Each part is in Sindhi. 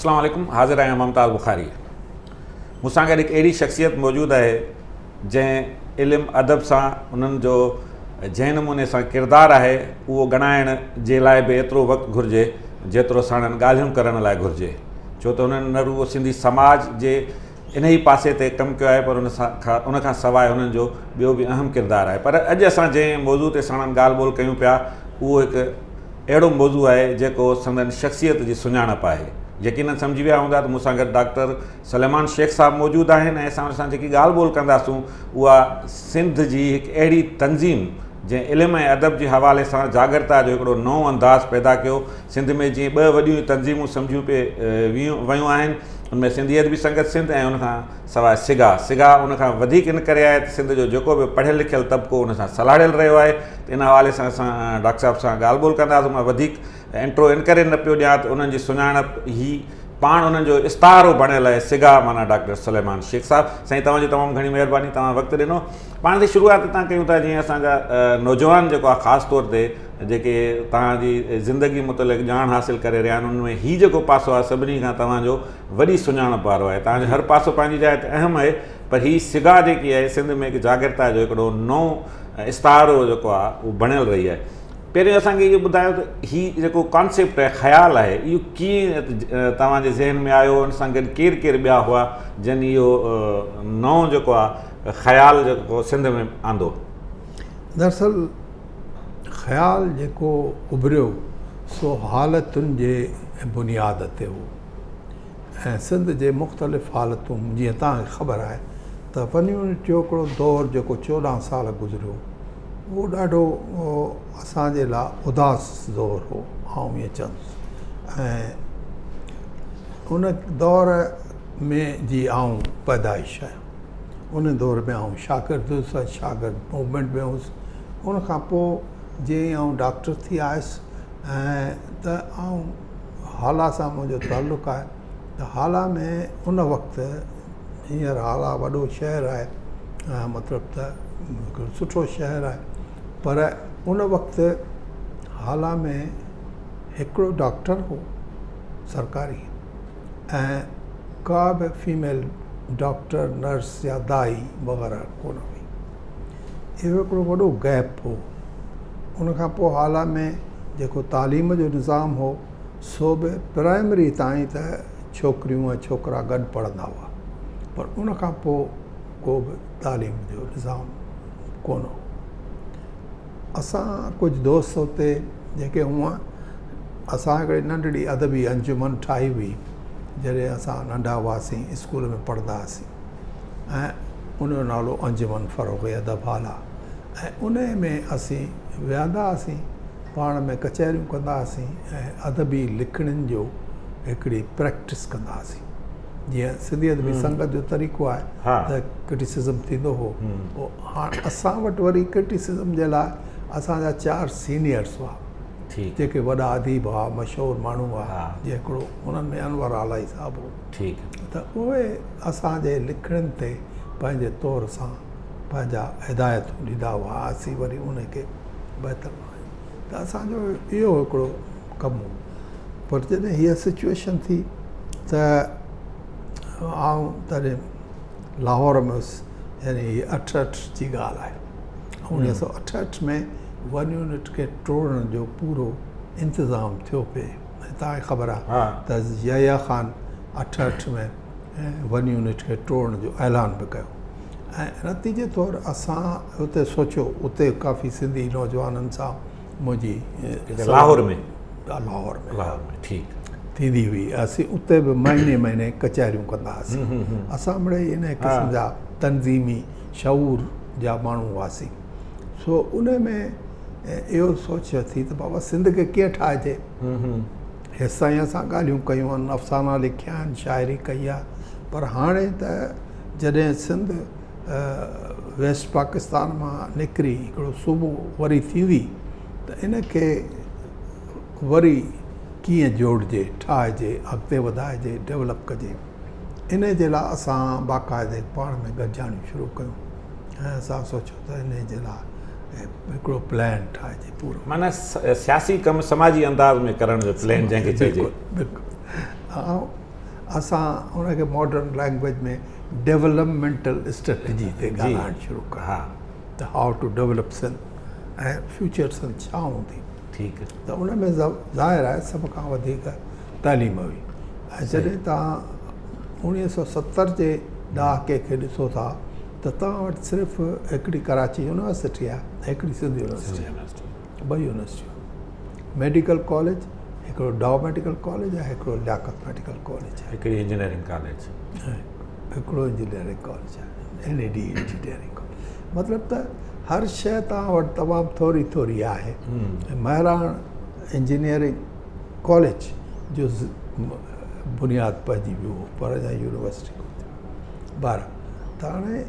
اسلام عليڪم حاضر آهيان ممتاز بخاري مون سان گڏ هڪ اهڙي شخصيت موجود آهي جنهن علم ادب سان انهن جو جنهن نموني سان ڪردار آهي اهو ڳڻائڻ جي لاء به ايترو وقت گهرجي جيترو ساڻن ڳالهيون ڪرڻ لاء گهرجي ڇو ته انهن نه رڳو سنڌي سماج جي انهي پاسي تي ڪم ڪيو آهي پر ان سان ان کان سواء انهن جو ٻيو به اهم ڪردار آهي پر اڄ اسان جنهن موضوع تي ساڻن ڳالهه ٻولهه ڪيون پيا اهو هڪ اهڙو موضوع آهي جيڪو سندن شخصيت جي سڃاڻپ آهي يقينن سمجهي ويا هوندا ته مون سان گڏ ڊاڪٽر سليمان شيخ صاحب موجود آهن ۽ اسان ان سان جيڪي ڳالهه ٻولهه ڪنداسون اها سنڌ جي هڪ اهڙي تنظيم جنهن علم ۽ ادب جي حوالي سان جاڳرتا جو هڪڙو نئون انداز پيدا ڪيو سنڌ ۾ جيئن ٻه وڏيون تنظيمون سمجهيون پي ويون آهن ان ۾ سنڌي ادبي سنگت سنڌ ۽ ان کان سواء سگا سگا ان کان وڌيڪ ان ڪري آهي ته سنڌ جو جيڪو به پڙهيل لکيل طبقو ان سان سلهاڙيل رهيو آهي ته ان حوالي سان اسان ڊاڪٽر صاحب سان ڳالهه ٻولهه ڪنداسون مان وڌيڪ انٽرو ان ڪري نه پيو ڏيان ته انهن جي سڃاڻپ هي پاڻ انهن جو استعارو بڻيل آهي سگا معنيٰ ڊاڪٽر سليمان شيخ صاحب سائين توهان جي تمام گهڻي مهرباني توهان وقت ڏنو پاڻ تي شروعات تان ڪيون ٿا جيئن اسان جا نوجوان جيڪو آهي خاص طور تي جيڪي توهان جي زندگي متعلق ڄاڻ حاصل ڪري رهيا آهن ان ۾ هي جيڪو پاسو آهي سڀني کان توهان جو وڏي سڃاڻپ وارو آهي توهان جو هر پاسو پنهنجي جاء تي اهم آهي پر هي سگا جيڪي آهي سنڌ ۾ هڪ جاڳرتا جو هڪڙو نئون استعارو جيڪو آهي اهو بڻيل رهي آهي پهريون اسان کي اهو ٻڌايو ته هي جيڪو ڪانسيپٽ آهي خيال آهي اهو ڪيئن توهان جي ذهن ۾ آيو ان سان گڏ ڪير ڪير ٻيا هئا جن اهو نئون جيڪو آهي خيال جيڪو سنڌ ۾ آندو. دراصل خيال جيڪو اڀريو سو حالتن جي بنياد تي هو ۽ سنڌ جي مختلف حالتون جيئن توهان کي خبر آهي ته ون يونٽ جو هڪڙو دور جيڪو 14 سال گذريو اهو ڏاڍو اسان جي لاء اداس دور هو آئون ائين چوندس ۽ ان دور ۾ جي آئون پيدائش آهيان ان دور ۾ آئون شاگرد هيس ۽ شاگرد موومينٽ ۾ هيس ان کان پوء جيئن ئي آئون ڊاڪٽر ٿي آيس ۽ ته آئون هالا سان منهنجو تعلق آهي ته هالا ۾ ان وقت هينئر هالا وڏو شهر آهي مطلب ته هڪڙو سٺو شهر آهي پر ان وقت هالا ۾ هڪڙو ڊاڪٽر هو سرڪاري ۽ ڪا به فيميل ڊاڪٽر نرس يا دائي وغيره ڪونه هئي. اهو هڪڙو وڏو گيپ هو. ان کان پوء هالا ۾ جيڪو تعليم جو نظام هو سو به پرائمري تائين ته ڇوڪريون ۽ ڇوڪرا گڏ پڙهندا هئا پر ان کان پوء ڪو به تعليم جو نظام ڪونه هو. اسان ڪجهه دوست اتي جيڪي هونء اسان هڪڙي ننڍڙي ادبي انجمن ٺاهي هئي جڏهن اسان ننڍا هئاسين اسڪول ۾ پڙهندا هئاسين ۽ ان جو نالو انجمن فروغ ادب هالا ۽ ان ۾ اسين ويهندا هئاسين پاڻ ۾ ڪچهريون ڪندا هئاسين ۽ ادبي لکڻين جو هڪڙي پريڪٽس ڪندا هئاسين جيئن سنڌي ادبي سنگت جو طريقو آهي ته ڪرٽيسزم ٿيندو هو پوء هاڻ اسان وٽ وري ڪرٽيسزم جي لاء اسان جا چار سينيئرس هئا جيڪي وڏا اديب هئا مشهور ماڻهو هئا جي هڪڙو انهن ۾ انور هالائي صاحب هو ته اهي اسان جي لکڻين تي پنهنجي طور سان پنهنجا هدايتون ڏيندا هئا اسين وري ان کي بهتر بڻايون ته اسان جو اهو هڪڙو ڪم هو پر جڏهن هيء سچويشن ٿي ته آئون تڏهن لاهور ۾ هيس يعني هيء 68 جي ڳالهه آهي 1968 ۾ ون يونٽ کي ٽوڙڻ جو پورو انتظام ٿيو پئي ۽ توهان کي خبر آهي ته يحيٰ خان 68 ۾ ون يونٽ کي ٽوڙڻ جو اعلان به ڪيو ۽ نتيجي طور اسان اتي سوچيو اتي ڪافي سنڌي نوجوانن سان منهنجي لاهور ۾ لاهور ۾ لاهور ۾ ٺيڪ ٿيندي هئي اسين اتي به مهيني مهيني ڪچهريون ڪندا هئاسين اسان مڙئي ان قسم جا تنظيمي شعور جا ماڻهو هئاسين سو ان ۾ اهو سوچ ٿي ته بابا سنڌ کي ڪيئن ٺاهجي هيستائين اسان ڳالهيون ڪيون آهن افسانا لکيا آهن شاعري ڪئي آهي پر هاڻي ته جڏهن سنڌ ويسٽ پاڪستان مان نڪري هڪڙو صوبو وري ٿيندي ته ان کي وري ڪيئن جوڙجي، ٺاهجي، اڳتي وڌائجي، ڊولپ ڪجي. ان جي لاء اسان باقاعدي پاڻ ۾ گڏجاڻيون شروع ڪيون ۽ اسان سوچيو ته ان جي لاء هڪڙو پلان ٺاهجي پورو. معنيٰ سياسي ڪم سماجي انداز ۾ ڪرڻ جو پلان جنهن کي چئجي. بلڪل بلڪل. اسان ان کي ماڊرن لينگويج ۾ ڊيولپمينٽل اسٽريٽجي تي ڳالهائڻ شروع ڪيو ته how to develop Sindh ۽ future Sindh ڇا هوندي. ٺيڪ. ته ان ۾ ظاهر آهي سڀ کان وڌيڪ تعليم هئي ۽ جڏهن توهان 1970 جي ڏهاڪي کي ڏسو ٿا ته توهان وٽ صرف هڪڙي ڪراچي يونيورسٽي آهي ۽ هڪڙي سنڌ يونيورسٽي آهي، ٻه يونيورسٽيون. ميڊيڪل ڪاليج هڪڙو ڊائو ميڊيڪل ڪاليج آهي، هڪڙو لياقت ميڊيڪل ڪاليج آهي. هڪڙي انجنيئرنگ ڪاليج. هڪڙو انجنيئرنگ ڪاليج آهي، N E D engineering college. مطلب ته هر شيء توهان وٽ تمام ٿوري ٿوري آهي. مهراڻ انجنيئرنگ ڪاليج جو بنياد پئجي ويو هو پر اڃا يونيورسٽي ڪونه ٿي. بهرحال ته هاڻي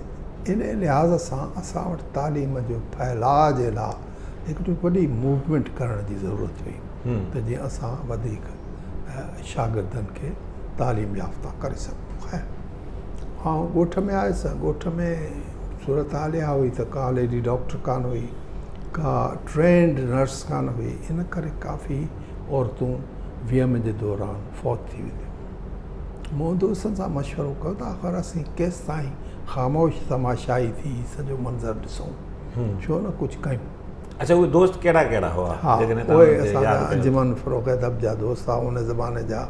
ان لحاظ سان اسان وٽ تعليم جو ڦهلاء جي لاء هڪڙي وڏي موومينٽ ڪرڻ جي ضرورت هئي ته جيئن اسان وڌيڪ شاگردن کي تعليم يافته ڪري سگهون. خير آئون ڳوٺ ۾ آيس، ڳوٺ ۾ صورتحال اها هئي ته ڪا ليڊي ڊاڪٽر ڪانه هئي، ڪا ٽرينڊ نرس ڪانه هئي، ان ڪري ڪافي عورتون ويم جي دوران فوت ٿي وينديون. مون دوستن سان مشورو ڪيو ته آخر اسين ڪيستائين خاموش تماشائي ٿي سڄو منظر ڏسون، ڇو نه ڪجهه ڪيون. اڇا اهي دوست ڪهڙا ڪهڙا هئا؟ ها اهي اسان جا انجمن فروغ ادب جا دوست هئا ان زماني جا،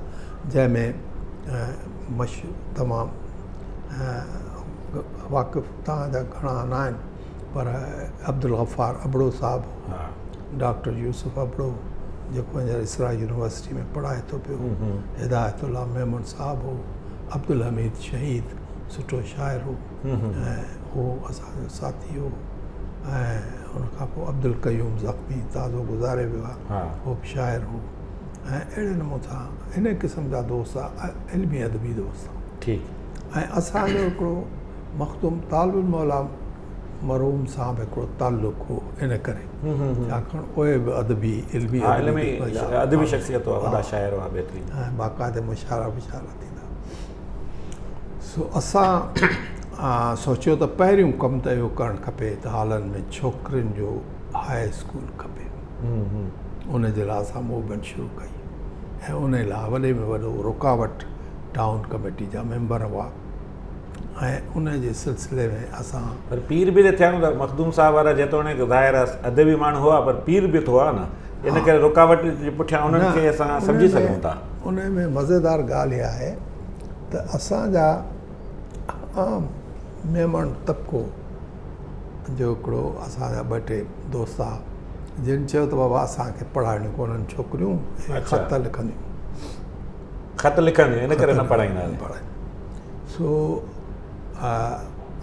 جنهن ۾ مش تمام واقف توهان جا گهڻا نه آهن پر عبدالغفار ابڙو صاحب هو، ڊاڪٽر يوسف ابڙو جيڪو هينئر اسرا يونيورسٽي ۾ پڙهائي ٿو پيو، هدايت الله ميمڻ صاحب هو، عبدالحميد شهيد سٺو شاعر هو ۽ هو اسان جو ساٿي هو ۽ ان کان پوء عبدالقيوم زخمي تازو گذاري ويو آهي هو به شاعر هو ۽ اهڙي نموني سان ان قسم جا دوست علمي ادبي دوست. ٺيڪ. ۽ اسان جو هڪڙو مخدوم طالب الموليٰ مرحوم سان به هڪڙو تعلق هو ان ڪري ڇاڪاڻ اهي به ادبي علمي ادبي شخصيت هئا، وڏا شاعر هئا بهترين ۽ باقاعده مشاعرا وشاعرا ٿيندا. سو اسان سوچيو ته پهريون ڪم ته اهو ڪرڻ کپي ته هالن ۾ ڇوڪرين جو هاء اسڪول کپي. ان جي لاء اسان موومينٽ شروع ڪئي ۽ ان لاء وڏي ۾ وڏو رڪاوٽ ٽائون ڪميٽي جا ميمبر هئا ۽ ان جي سلسلي ۾ اسان. پر پير به ته ٿيا نه مخدوم صاحب وارا جيتوڻيڪ ظاهر آهي ادبي ماڻهو هئا پر پير به ته هئا نه ان ڪري رڪاوٽ جي پٺيان انهن کي اسان سمجهي سگهون ٿا. ان ۾ مزيدار ڳالهه اها آهي ته اسان جا عام ميمڻ طبقو جو هڪڙو اسان جا ٻه ٽي دوست هئا جن چيو ته بابا اسان کي پڙهائڻيون ڪونهن ڇوڪريون خط لکنديون. خط لکنديون ان ڪري نه پڙهائينداسين. سو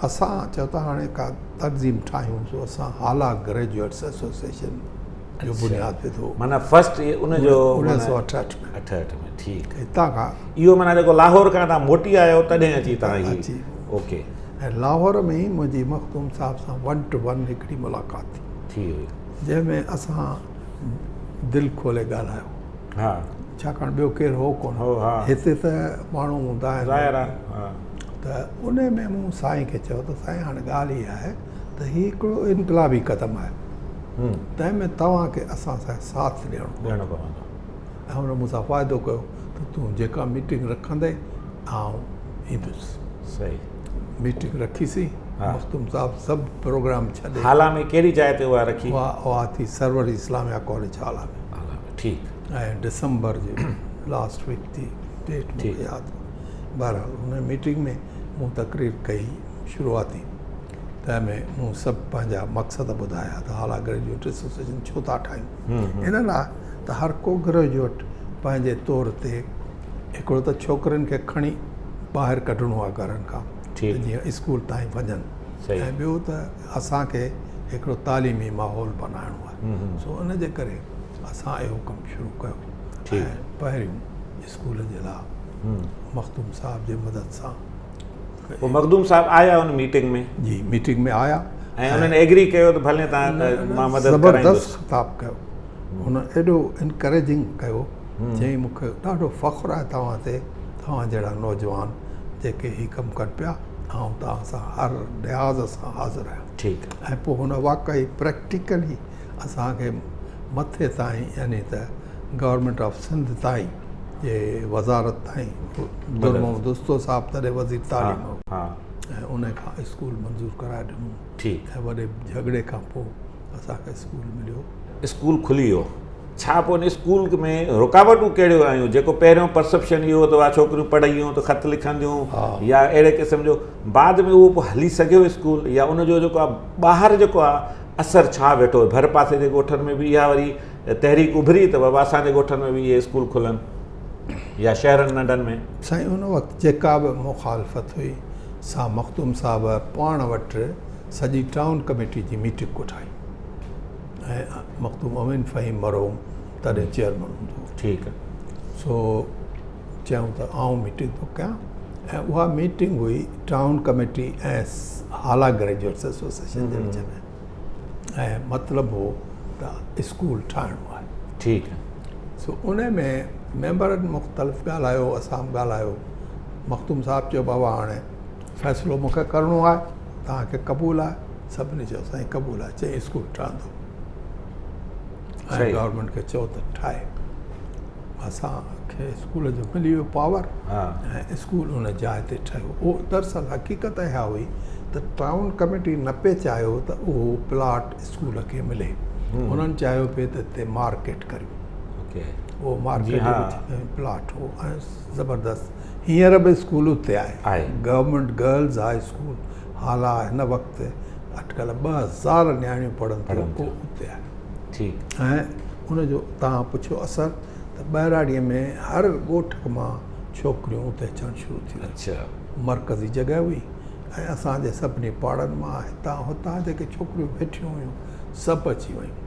اسان چيو ته هاڻي ڪا تنظيم ٺاهيون سو اسان هالا گريجوئيٽس ايسوسيئيشن جو بنياد وڌو. معنيٰ فرسٽ ان جو 1968 ۾. 68 ۾ ٺيڪ. هتان کان اهو معنيٰ جيڪو لاهور کان توهان موٽي آيو تڏهن اچي توهان هي اچي اوڪي. ۽ لاهور ۾ ئي منهنجي مخدوم صاحب سان ون ٽو ون هڪڙي ملاقات ٿي. ٿي هئي. جنهن ۾ اسان دل کولي ڳالهايو. ها. ڇاڪاڻ ٻيو ڪير هو ڪونه. هو ها. هتي ته ماڻهو هوندا آهن. ظاهر آهي ها. ته ان ۾ مون سائين کي چيو ته سائين هاڻي ڳالهه هي آهي ته هي هڪڙو انقلابي قدم آهي. تنهن ۾ توهان کي اسان سان ساٿ ڏيڻو پوندو. ڏيڻو پوندو. ۽ هن مون سان واعدو ڪيو ته تون جيڪا ميٽنگ رکندين آئون ايندس. صحيح. ميٽنگ رکيسين. مخدوم صاحب سڀ پروگرام ڇڏي. هالا ۾ ڪهڙي جاء تي اها رکي؟ اها ٿي سروري اسلاميه ڪاليج هالا ۾. هالا ۾ ٺيڪ. ۽ ڊسمبر جي لاسٽ ويڪ جي ڊيٽ مون کي ياد ڪونهي. بهرحال ان ميٽنگ ۾ مون تقرير ڪئي شروعاتي تنهن ۾ مون سڀ پنهنجا مقصد ٻڌايا ته هالا گريجوئيٽ ايسوسيئيشن ڇو ٿا ٺاهيون. ان لاء ته هر ڪو گريجوئيٽ پنهنجي طور تي هڪڙو ته ڇوڪرين کي کڻي ٻاهر ڪڍڻو آهي گهرن کان ته جيئن اسڪول تائين وڃن ۽ ٻيو ته اسان کي هڪڙو تعليمي ماحول بنائڻو آهي سو ان جي ڪري اسان اهو ڪم شروع ڪيو ۽ پهريون اسڪول جي لاء مخدوم صاحب جي مدد سان. پوء مخدوم صاحب آيا ان ميٽنگ ۾؟ جي ميٽنگ ۾ آيا ۽ انهن ايگري ڪيو ته ڀلي تان مان مدد ڪرائيندس. زبردست خطاب ڪيو هن ايڏو انڪريجنگ ڪيو چيائين مون کي ڏاڍو فخر آهي توهان تي توهان جهڙا نوجوان جيڪي هي ڪم ڪن پيا آئون توهان سان هر لحاظ سان حاضر آهيان. ٺيڪ. ۽ پوء هن واقعي practically اسان کي مٿي تائين يعني ته گورنمينٽ آف سنڌ تائين جي وزارت تائين در محمد استو صاحب تڏهن وزير تعليم هو ۽ ان کان اسڪول منظور ڪرائي ڏنو. ٺيڪ. ۽ وڏي جهڳڙي کان پوء اسان کي اسڪول مليو. اسڪول کلي ويو. ڇا پوء ان اسڪول ۾ رڪاوٽون ڪهڙيون آيون؟ جيڪو پهريون پرسپشن اهو هو ته واهه ڇوڪريون پڙهيون ته خط لکنديون يا اهڙي قسم جو بعد ۾ اهو پوء هلي سگهيو اسڪول يا ان جو جيڪو آهي ٻاهر جيڪو آهي اثر ڇا ويٺو ڀر پاسي جي ڳوٺن ۾ به اها وري تحريڪ اڀري ته بابا اسان جي ڳوٺن ۾ به اهي اسڪول کلن يا شهرن ننڍن ۾. سائين ان وقت جيڪا به مخالفت هئي سا مخدوم صاحب پاڻ وٽ سڄي ٽائون ڪميٽي جي ميٽنگ ڪوٺائي ۽ مخدوم امين فهيم مرحوم تڏهن چيئرمن هوندو هو. ٺيڪ. سو چيائون ته آئون ميٽنگ ٿو ڪيان ۽ اها ميٽنگ هئي town committee ۽ Hala graduates association جي وچ ۾. ۽ مطلب هو ته اسڪول ٺاهڻو آهي. ٺيڪ. سو ان ۾ ميمبرن مختلف ڳالهايو اسان به ڳالهايو. مخدوم صاحب چيو بابا هاڻي فيصلو مون کي ڪرڻو آهي توهان کي قبول آهي؟ سڀني چيو سائين قبول آهي. چيائين اسڪول ٺهندو ۽ گورنمينٽ کي چئو ته ٺاهي. اسان کي اسڪول جو ملي ويو پاور ۽ اسڪول ان جاء تي ٺهيو. اهو دراصل حقيقت اها هئي ته ٽائون ڪميٽي نه پئي چاهيو ته اهو پلاٽ اسڪول کي ملي. هنن چاهيو پئي ته هتي مارڪيٽ ڪريون. اهو مارڪيٽ جي وچ ۾ پلاٽ هو ۽ زبردست. هينئر به اسڪول اتي آهي. Government girls high school Hala هن وقت اٽڪل 2000 نياڻيون پڙهن ٿيون اهو اتي آهي. ۽ ان جو توهان پڇيو اثر ته ٻهراڙيء ۾ هر ڳوٺ مان ڇوڪريون اتي اچڻ شروع ٿي ويون. مرڪزي جڳهه هئي ۽ اسان جي سڀني پاڙن مان هتان هتان جيڪي ڇوڪريون ويٺيون هيون سڀ اچي ويون.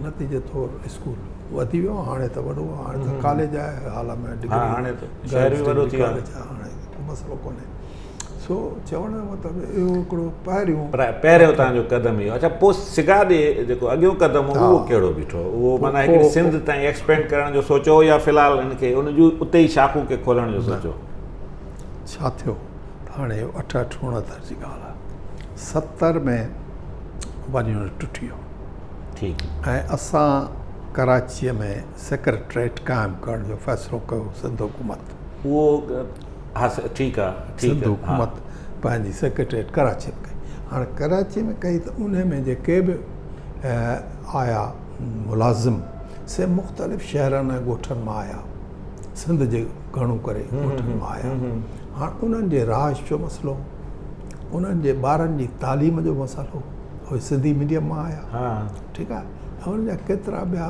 نتيجي طور اسڪول وڌي ويو. هاڻي ته وڏو هاڻي ته ڪاليج آهي Hala ۾ degree girls degree college آهي هاڻي ڪو مسئلو ڪونهي. سو چوڻ جو مطلب اهو هڪڙو پهريون. پهريون توهان جو قدم اهو. اڇا پوء سگا ڏي جيڪو اڳيون قدم هو اهو ڪهڙو بيٺو؟ اهو معنيٰ هڪڙي سنڌ تائين ايڪسپينڊ ڪرڻ جو سوچيو هو يا في الحال ان کي ان جون اتي ئي شاخون کي کولڻ جو سوچيو؟ ڇا ٿيو ته هاڻي اهو 68 69 جي ڳالهه آهي. 70 ۾ ون يونٽ ٽٽي ويو. ٺيڪ. ۽ اسان ڪراچيء ۾ سيڪريٽريٽ قائم ڪرڻ جو فيصلو ڪيو سنڌ حڪومت. اهو ها ٺيڪ آ ٺيڪ سنڌ حڪومت پنهنجي سيڪريٽريٽ ڪراچي ۾ ڪئي. هاڻي ڪراچي ۾ ڪئي ته انهي ۾ جيڪي به آيا ملازم سي مختلف شهرن ۽ ڳوٺن مان آيا. سنڌ جي گهڻو ڪري ڳوٺن مان آيا. هاڻ انهن جي رهائش جو مسئلو، انهن جي ٻارن جي تعليم جو مسئلو، اهي سنڌي ميڊيم مان آيا. ٺيڪ آ ۽ انهن جا ڪيترا ٻيا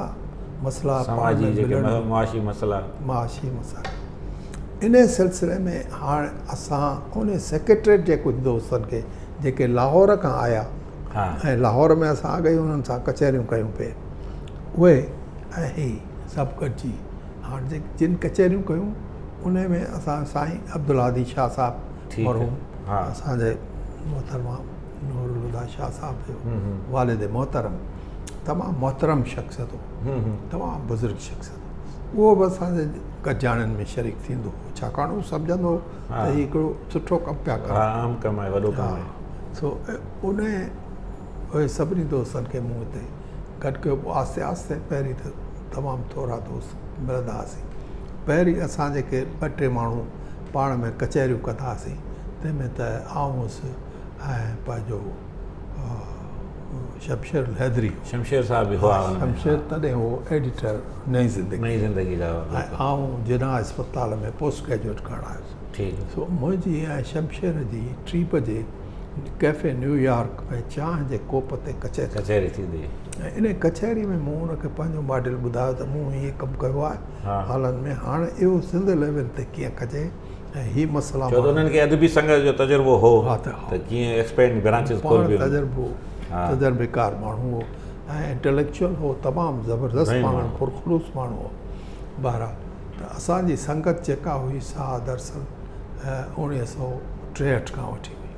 مسئلا سماجي جيڪي معاشي مسئلا معاشي مسئلا انهي سلسلي ۾ هاڻ اسان انهي سيڪريٽريٽ جي ڪجهه دوستن کي جيڪي لاهور کان آيا ۽ لاهور ۾ اسان اڳ ئي انهن سان ڪچهريون ڪيون پئي اهي ۽ هي سڀ گڏجي هاڻ جن ڪچهريون ڪيون انهي ۾ اسان سائين عبدالهادي شاهه صاحب مرحوم اسان جي محترمه نور الهديٰ شاهه صاحب جو والد محترم تمام محترم شخصيت هو تمام بزرگ شخصيت هو اهو به اسان جي گڏجاڻين ۾ شريڪ ٿيندو هو ڇاڪاڻ هو سمجهندو هو ته هي هڪڙو سٺو ڪم پيا ڪن عام ڪم آهي وڏو ڪم آهي سو ان اهي سڀني دوستن کي مون هتي گڏ ڪيو پوء آهستي آهستي پهرين ته تمام ٿورا دوست ملندا هئاسين پهرين اسان جيڪي ٻه ٽي ماڻهو پاڻ ۾ ڪچهريون ڪندا هئاسين تنهن ۾ ته آئون هوس ۽ پنهنجو شمشير الحيدري هو. شمشير صاحب به هئا ان ۾. شمشير تڏهن هو ايڊيٽر نئين زندگي. نئين زندگي جا هئا ۽ آئون جناح اسپتال ۾ پوسٽ گريجوئيٽ ڪرڻ آيس. ٺيڪ. سو منهنجي ۽ شمشير جي ٽي بجي ڪيفي نيويارڪ ۾ چانهه جي ڪوپ تي ڪچهري. ڪچهري ٿيندي. ۽ انهي ڪچهري ۾ مون ان کي پنهنجو ماڊل ٻڌايو ته مون هي ڪم ڪيو آهي هالن ۾ هاڻ اهو سنڌ ليول تي ڪيئن ڪجي. ۽ هي مسئلا ڇو ته انهن کي ادبي سنگت جو تجربو هو ته ڪيئن ايڪسپينڊ برانچز کولبيون. پاڻ تجربو تجربيڪار ماڻهو هو ۽ انٽليڪچوئل هو تمام زبردست ماڻهو پرخلوص ماڻهو هو. بهرحال ته اسان جي سنگت جيڪا هئي سا دراصل 1963 کان وٺي هئي.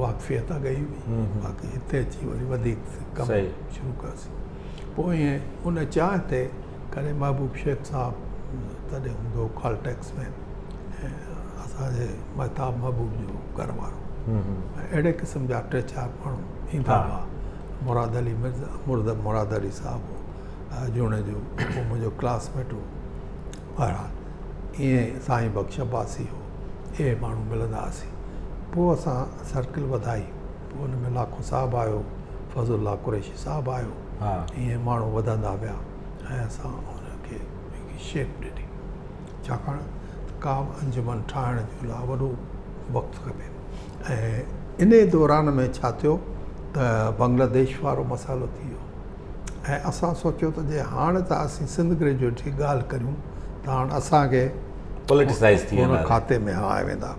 واقفيت اڳ ئي هئي باقي هتي اچي وري وڌيڪ ڪم شروع ڪيوسين. پوء ائين ان چانهه تي ڪڏهن محبوب شيخ صاحب تڏهن هوندو هو ڪال ٽيڪس ۾ اسان جي مهتاب محبوب جو گهر وارو ۽ اهڙي قسم جا ٽي چار ماڻهو ايندا هئا مراد علي مرزا مرد مراد علي صاحب هو جوڻيجو هو منهنجو ڪلاس ميٽ هو بهرحال ائين سائين بخش عباسي هو. اهي ماڻهو ملندا هئاسين. پوء اسان سرڪل وڌائي. پوء ان ۾ لاکو صاحب آيو، فضل الله قريشي صاحب آيو. ائين ماڻهو وڌندا ويا ۽ اسان ان کي هڪ شيپ ڏني. ڇاڪاڻ ته ڪا به انجمن ٺاهڻ جي لاء وڏو وقت کپي ۽ انهي دوران ۾ ڇا ٿيو ته بنگلاديش وارو مسئلو ٿي ويو ۽ اسان سوچيو ته جي هاڻ ته اسين سنڌ گريجوئيٽ جي ڳالهه ڪريون ته هاڻ اسان کي پوليٽيسائز ٿي ويندا کاتي ۾ هڻائي ويندا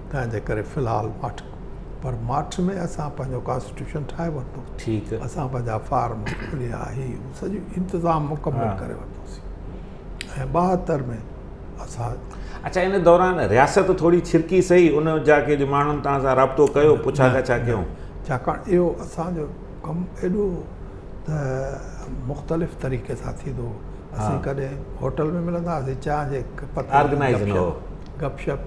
تنهن جي ڪري في الحال ماٺ پر ماٺ ۾ اسان پنهنجو ڪانسٽيٽيوشن ٺاهي ورتو ٺيڪ اسان پنهنجا فارم کوليا هي سڄو انتظام مڪمل ڪري ورتوسين ۽ 72 ۾ اسان. اڇا ان دوران رياست ٿوري ڇرڪي سهي ان جا ڪي جو ماڻهن توهان سان رابطو ڪيو پڇا ڳاڇا ڪيون. ڇاڪاڻ اهو اسان جو ڪم ايڏو ته مختلف طريقي سان ٿيندو هو اسين ڪڏهن هوٽل ۾ ملندا هئاسين چانهه جي ڪپ تي آرگنائيز نه هو گپ شپ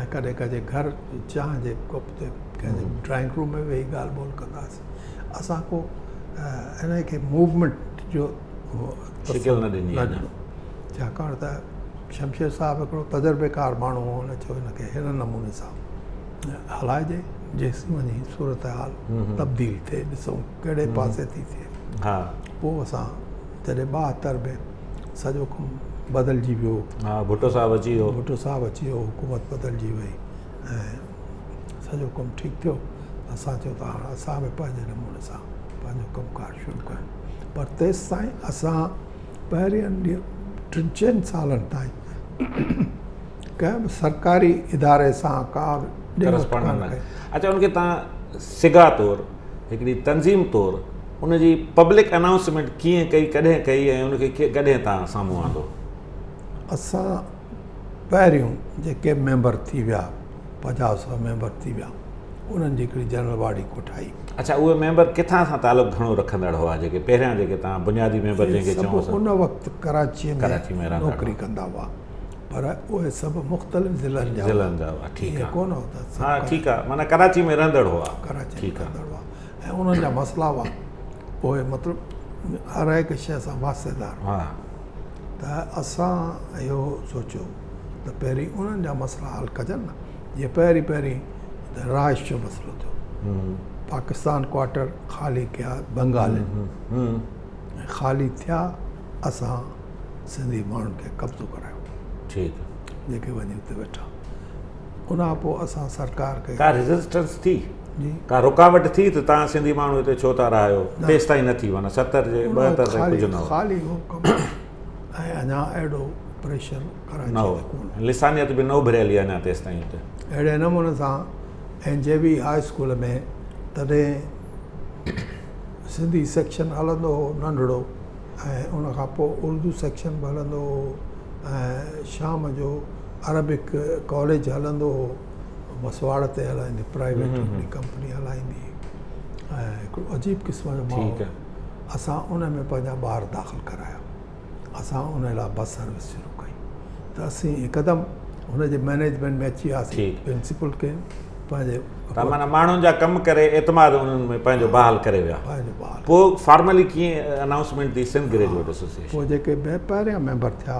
۽ ڪڏهن ڪنهن جي گهر چانهه جي ڪپ تي ڪنهن جي ڊرائنگ روم ۾ ويهي ڳالهه ٻولهه ڪندا هئاسين اسان ڪو ان کي موومينٽ جو شڪل نه ڏني اڃا. ڇاڪاڻ ته شمشير صاحب هڪڙو تجربيڪار ماڻهو هو، هن چيو هن کي هن نموني سان هلائجي جيسين وڃي صورتحال تبديل ٿئي، ڏسون ڪهڙي پاسي ٿي ٿئي. پوء اسان جڏهن 72 ۾ سڄو ڪم بدلجي ويو. ڀٽو صاحب اچي ويو. ڀٽو صاحب اچي ويو، حڪومت بدلجي وئي ۽ سڄو ڪم ٺيڪ ٿيو. اسان چيو ته هاڻ اسان به پنهنجي نموني سان پنهنجو ڪم ڪار شروع ڪيون پر تيستائين اسان پهرين ٽن چئن سالن تائين ڪنهن به سرڪاري اداري سان ڪا به ڏي وٺ ڪانه ڪئي. اچا ان کي تان سگا طور هڪڙي تنظيم طور ان جي پبلڪ انائونسمينٽ ڪيئن ڪئي ڪڏهن ڪئي ۽ ان کي ڪڏهن تان سامهون آندو؟ اسان پهريون جيڪي ميمبر ٿي ويا 50 سو ميمبر ٿي ويا انهن جي هڪڙي جنرل باڊي ڪوٺائي. اڇا اهي ميمبر ڪٿان سان تعلق گهڻو رکندڙ هئا جيڪي پهريان جيڪي توهان بنيادي ميمبر جنهن کي چئون سڀ ان وقت ڪراچي ۾ نوڪري ڪندا هئا پر اهي سڀ مختلف ضلعن جا ضلعن جا هئا ٺيڪ آهي ڪونه هو ته ها ٺيڪ آهي معنيٰ ڪراچي ۾ رهندڙ هئا ڪراچي ۾ رهندڙ هئا ۽ انهن جا مسئلا هئا اهي مطلب هر هڪ شيء سان واسطيدار هئا ته اسان اهو سوچيو ته پهرين انهن جا مسئلا حل ڪجن نه جيئن پهرين پهرين ته رهائش جو مسئلو ٿيو پاڪستان ڪوارٽر خالي ڪيا بنگالين ۽ خالي ٿيا اسان سنڌي ماڻهن کي قبضو ڪرايو ٺيڪ جيڪي وڃي اتي ويٺا ان کان پوء اسان سرڪار کي ڪا ريزسٽنس ٿي ڪا رڪاوٽ ٿي ته تان سنڌي ماڻهو هتي ڇو ٿا رهايو تيستائين نه ٿي معنيٰ 70 جي 72 تائين ڪجهه نه هو خالي هو ڪم ۽ اڃا اهڙو پريشر ڪراچي تي ڪونه هو. لسانيت به نه اڀريل هئي اڃا تيستائين اتي. اهڙي نموني سان اين جي وي هاء اسڪول ۾ تڏهن سنڌي سيڪشن هلندو هو ننڍڙو ۽ ان کان پوء اردو سيڪشن به هلندو هو ۽ شام جو عربڪ ڪاليج هلندو هو مسواڙ تي هلائيندي پرائيويٽ هڪڙي ڪمپني هلائيندي هئي ۽ هڪڙو عجيب قسم جو ماحول اسان ان ۾ پنهنجا ٻار داخل ڪرايا. اسان ان لاء بس سروس شروع ڪئي ته اسين هڪدم هن جي مئنيجمينٽ ۾ اچي وياسين پرنسپل کي پنهنجي ته معنيٰ ماڻهن جا ڪم ڪري اعتماد انهن ۾ پنهنجو بحال ڪري ويا پنهنجو بحال پوء فارملي ڪيئن انائونسمينٽ ٿي سنڌ گريجوئيٽ ايسوسيئيشن پوء جيڪي پهريان ميمبر ٿيا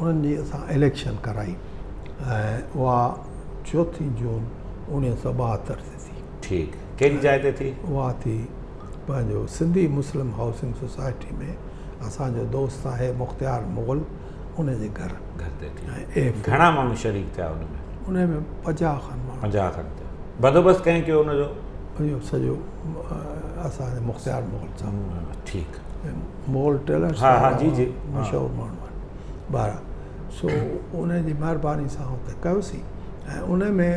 انهن جي اسان اليڪشن ڪرائي ۽ اها چوٿين جون 1972 تي ٿي. ٺيڪ ڪهڙي جاء تي ٿي؟ اها ٿي پنهنجو سنڌي مسلم هائوسنگ سوسائٽي ۾ اسان جو دوست آهي مختيار مغل ان جي گهر. گهر تي ٿي. گهڻا ماڻهو شريڪ ٿيا ان ۾؟ ان ۾ 50 کن ماڻهو. 50 کن ٿيا. بندوبست ڪنهن ڪيو ان جو؟ اهو سڄو اسان جي مختيار مغل صاحب. ٺيڪ. مغل ٽيلرس ها ها جي جي مشهور ماڻهو آهن. بهرحال سو ان جي مهرباني سان اتي ڪيوسين ۽ ان ۾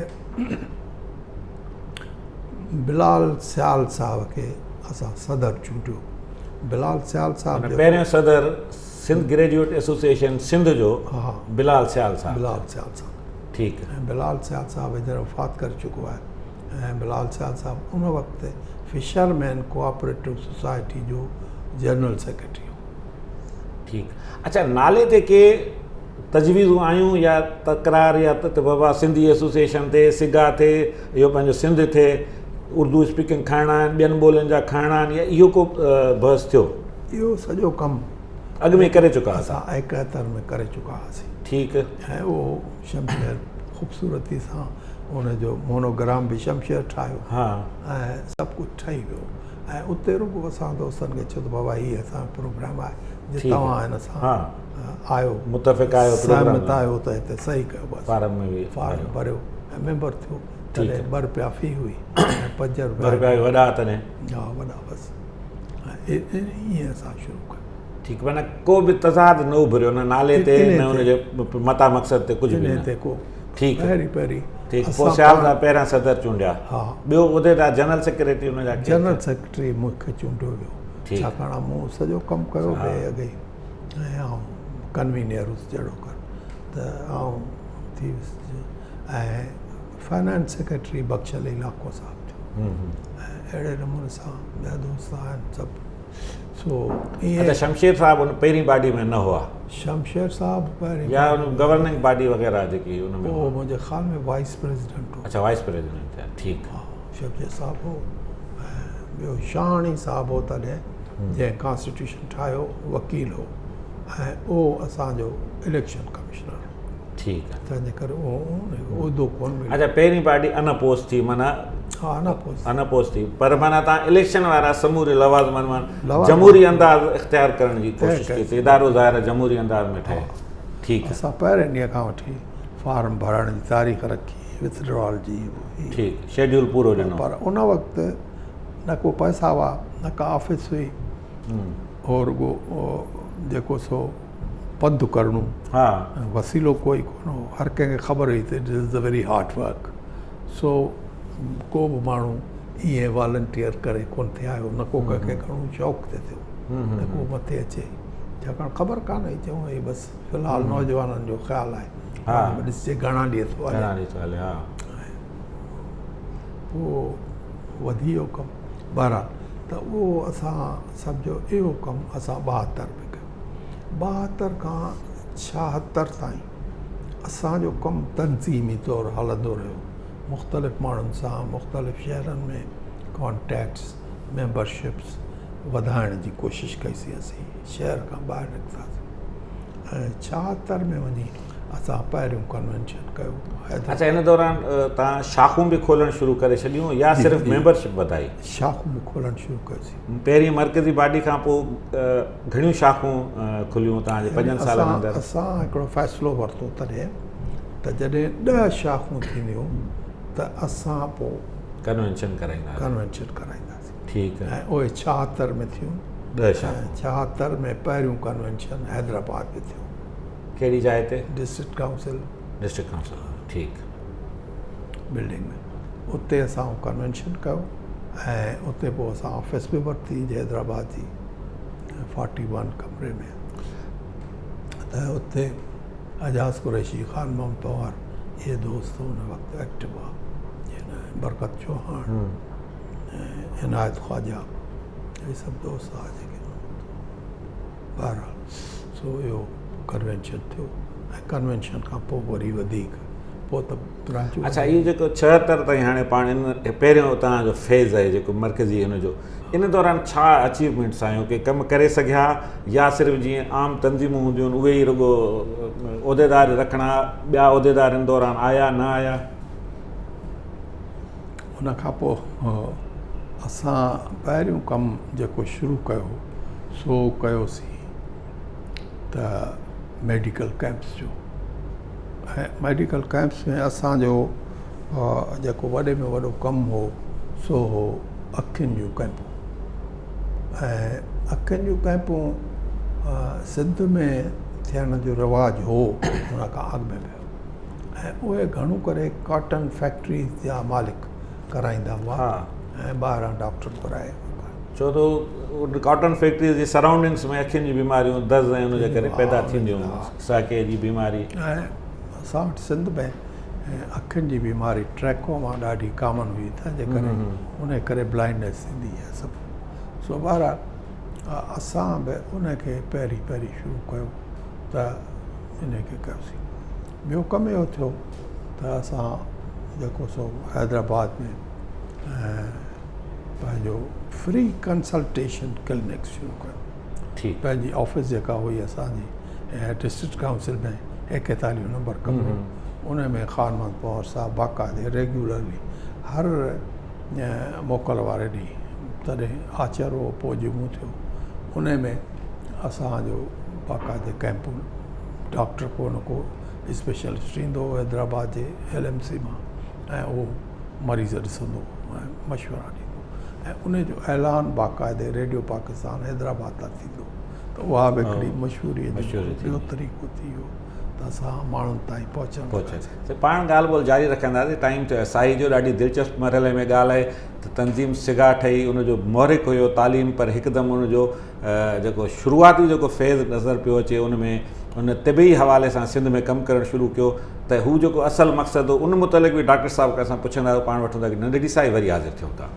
بلال سيال صاحب کي اسان صدر چونڊيو. بلال سيال صاحب معنيٰ پهريون صدر سنڌ گريجوئيٽ ايسوسيئيشن سنڌ جو بلال سيال صاحب بلال سيال صاحب ٺيڪ ۽ بلال سيال صاحب هينئر وفات ڪري چڪو آهي ۽ بلال سيال صاحب ان وقت فشرمين ڪوآپريٽو سوسائٽي جو جنرل سيڪريٽري هو. ٺيڪ اڇا نالي تي ڪي تجويزون آيون يا تڪرار يا ته بابا سنڌي ايسوسيئيشن ٿئي سگا ٿئي اهو پنهنجو سنڌ ٿئي اردو اسپيڪنگ کڻڻا آهن ٻين ٻولين جا کڻڻا آهن يا اهو ڪو بحث ٿيو؟ اهو سڄو ڪم اڳ ۾ ڪري چڪا اسان 71 ۾ ڪري چڪا هئاسين. ٺيڪ. ۽ اهو شمشير خوبصورتي سان ان جو مونوگرام به شمشير ٺاهيو ۽ سڀ ڪجهه ٺهي ويو ۽ اتي رڳو اسان دوستن کي چيو ته بابا هي اسان جو پروگرام آهي جي توهان هن سان آهيو متفق آهيو سهمت آهيو ته هتي صحيح ڪيو بس فارم ۾ به فارم ڀريو ۽ ميمبر ٿيو تڏهن ٻه روپيا في هئي ۽ پنج روپيا ٻه روپيا وڏا تڏهن ها وڏا بس ائين اسان شروع ڪيو. ٺيڪ معنيٰ ڪو به تضاد نه اڀريو نه نالي تي نه ان جي متا مقصد تي ڪجهه به نه تي ڪو ٺيڪ پهرين پهرين ٺيڪ پوء سيال صاحب پهريان صدر چونڊيا ها ٻيو عهديدار جنرل سيڪريٽري ان جا جنرل سيڪريٽري مون کي چونڊيو ويو ڇاڪاڻ مون سڄو ڪم ڪيو به اڳي ۽ آئون ڪنوينئر هوس جهڙو ڪر ته آئون ٿي ويس ۽ فائنانس سيڪريٽري بخش علي لاکو صاحب ٿيو ۽ اهڙي نموني سان ٻيا دوست آهن سڀ سو ائين اچا شمشير صاحب ان پهرين باڊي ۾ نه هئا؟ شمشير صاحب پهرين يا ان گورننگ باڊي وغيره جيڪي ان ۾ هو منهنجي خيال ۾ وائيس پريزيڊنٽ هو. اچا وائيس پريزيڊنٽ ٿيا ٺيڪ. ها شمشير صاحب هو ۽ ٻيو شاهاڻي صاحب هو تڏهن جنهن ڪانسٽيٽيوشن ٺاهيو وڪيل هو ۽ اهو اسان جو اليڪشن ڪمشنر هو. ٺيڪ آ. تنهن جي ڪري اهو عهدو ڪونه مليو. اچا پهرين پارٽي ان اپوز ٿي معنيٰ ها ان اپوز ان اپوز ٿي پر معنيٰ تان اليڪشن وارا سموري لوازمن مان جمهوري انداز اختيار ڪرڻ جي ڪوشش ڪئي ته ادارو ظاهر آ جمهوري انداز ۾ ٺهي ٺيڪ. اسان پهرين ڏينهن کان وٺي فارم ڀرڻ جي تاريخ رکي وٿڊرال جي ٺيڪ شيڊيول پورو ڏنو. پر ان وقت نه ڪو پئسا هئا نه ڪا آفيس هئي هو رڳو جيڪو سو پنڌ ڪرڻو وسيلو ڪوئي ڪونه هو هر ڪنهن کي خبر هئي ته it is a very hard work so ڪو به ماڻهو ائين والنٽيئر ڪري ڪونه ٿي آيو نه ڪو ڪنهن کي گهڻو شوق ٿي ٿيو ته ڪو مٿي اچي ڇاڪاڻ خبر ڪانه هئي چئون هي بس في الحال نوجوانن جو خيال آهي ڏسجي گهڻا ڏينهن ٿو هلي پوء وڌي ويو ڪم بهرحال ته اهو اسان سمجهو اهو ڪم اسان 72 ۾ ڪيو 72 کان 76 تائين اسان جو ڪم تنظيمي طور هلندو رهيو. مختلف ماڻهن سان مختلف شهرن ۾ ڪانٽيڪٽس، ميمبرشپس وڌائڻ جي ڪوشش ڪئي سين. اسين شهر کان ٻاهر نڪتاسين ۽ 76 ۾ وڃي اسان پهريون ڪنوينشن ڪيو. اڇا ان دوران توهان شاخون به کولڻ شروع ڪري ڇڏيون يا صرف ميمبرشپ وڌائي؟ شاخون به کولڻ شروع ڪيوسين. پهرين مرڪزي باڊي کان پوء گهڻيون شاخون کليون توهان جي پنجن سالن اندر؟ اسان هڪڙو فيصلو ورتو تڏهن ته جڏهن 10 شاخون ٿينديون ته اسان پوء ڪنوينشن ڪرائينداسين. ڪنوينشن ڪرائينداسين. ٺيڪ. ۽ اهي 76 ۾ ٿيون. 10 شاخون. 76 ۾ پهريون ڪنوينشن حيدرآباد ۾ ٿيو. ڪهڙي جاء تي؟ District council. District council ٺيڪ. بلڊنگ ۾ اتي اسان ڪنوينشن ڪيو ۽ اتي پوء اسان آفيس به ورتي حيدرآباد جي 41 ڪمري ۾ ته اتي اعجاز قريشي، خان محمد پنهوار اهي دوست ان وقت ايڪٽو هئا، برڪت چوهاڻ، عنايت خواجا اهي سڀ دوست هئا جيڪي بهرحال سو اهو ڪنوينشن ٿيو ۽ ڪنوينشن کان پوء وري وڌيڪ پوء ته برانچون. اڇا اهو جيڪو 76 تائين هاڻي پاڻ ان پهريون توهان جو فيز آهي جيڪو مرڪزي ان جو ان دوران ڇا اچيومينٽس آيون ڪي ڪم ڪري سگهيا يا صرف جيئن عام تنظيمون هونديون آهن اهي ئي رڳو عهديدار رکڻا ٻيا عهديدار ان دوران آيا نه آيا؟ ان کان پوء اسان پهريون ڪم جيڪو شروع ڪيو سو ڪيوسين ته ميڊيڪل ڪئمپس جو ۽ ميڊيڪل ڪئمپس ۾ اسانجو جيڪو وڏي ۾ وڏو ڪم هو سو هو اکين جون ڪئمپون ۽ اکين جون ڪئمپون سنڌ ۾ ٿيڻ جو رواج هو ان کان اڳ ۾ به ۽ اهي گهڻو ڪري ڪاٽن فيڪٽريز جا مالڪ ڪرائيندا هئا ۽ ٻاهران ڊاڪٽر گهرائي. ڇو ته ان ڪاٽن فيڪٽريز جي سرائونڊنگس ۾ اکين جون بيماريون دز ۽ ان جي ڪري پيدا ٿينديون هيون ساڪي جي بيماري. ۽ اسان وٽ سنڌ ۾ اکين جي بيماري ٽريڪوما ڏاڍي ڪامن هئي تنهن جي ڪري ان ڪري بلائنڊنيس ٿيندي آهي سڀ سو بهرحال اسان به ان کي پهرين پهرين شروع ڪيو ته ان کي ڪيوسين ٻيو ڪم اهو ٿيو ته اسان جيڪو سو حيدرآباد ۾ پنهنجو فري ڪنسلٽيشن ڪلينڪ شروع ڪيو. ٺيڪ. پنهنجي آفيس جيڪا هئي اسان جي ڊسٽرڪٽ ڪائونسل ۾ 41 نمبر ڪمرو، ان ۾ خان محمد پنهور صاحب باقاعدي ريگيولرلي هر موڪل واري ڏينهن، تڏهن آچر هو پوء جمعو ٿيو، ان ۾ اسان جو باقاعدي ڪئمپ، ڊاڪٽر ڪو نه ڪو اسپيشلسٽ ايندو هو حيدرآباد جي ايل ايم سي مان ۽ اهو مريض ڏسندو هو ۽ مشورا ڏيندو هو ۽ ان جو اعلان باقاعدي ريڊيو پاڪستان حيدرآباد تان ٿيندو هو ته اها به هڪڙي مشهوريء جو ٻيو طريقو ٿي ويو ته اسان ماڻهن تائين پهچڻ لڳاسين. سائين پاڻ ڳالهه ٻولهه جاري رکنداسين ٽائيم ٿيو آهي سائين جو ڏاڍي دلچسپ مرحلي ۾ ڳالهه آهي ته تنظيم سگا ٺهي ان جو محرڪ هيو تعليم پر هڪدم ان جو جيڪو شروعاتي جيڪو فيز نظر پيو اچي ان ۾ ان طبعي حوالي سان سنڌ ۾ ڪم ڪرڻ شروع ڪيو ته هو جيڪو اصل مقصد هو ان متعلق به ڊاڪٽر صاحب کان اسان پڇندا پاڻ وٺندا ننڍڙي سائي وري حاضر ٿيون ٿا.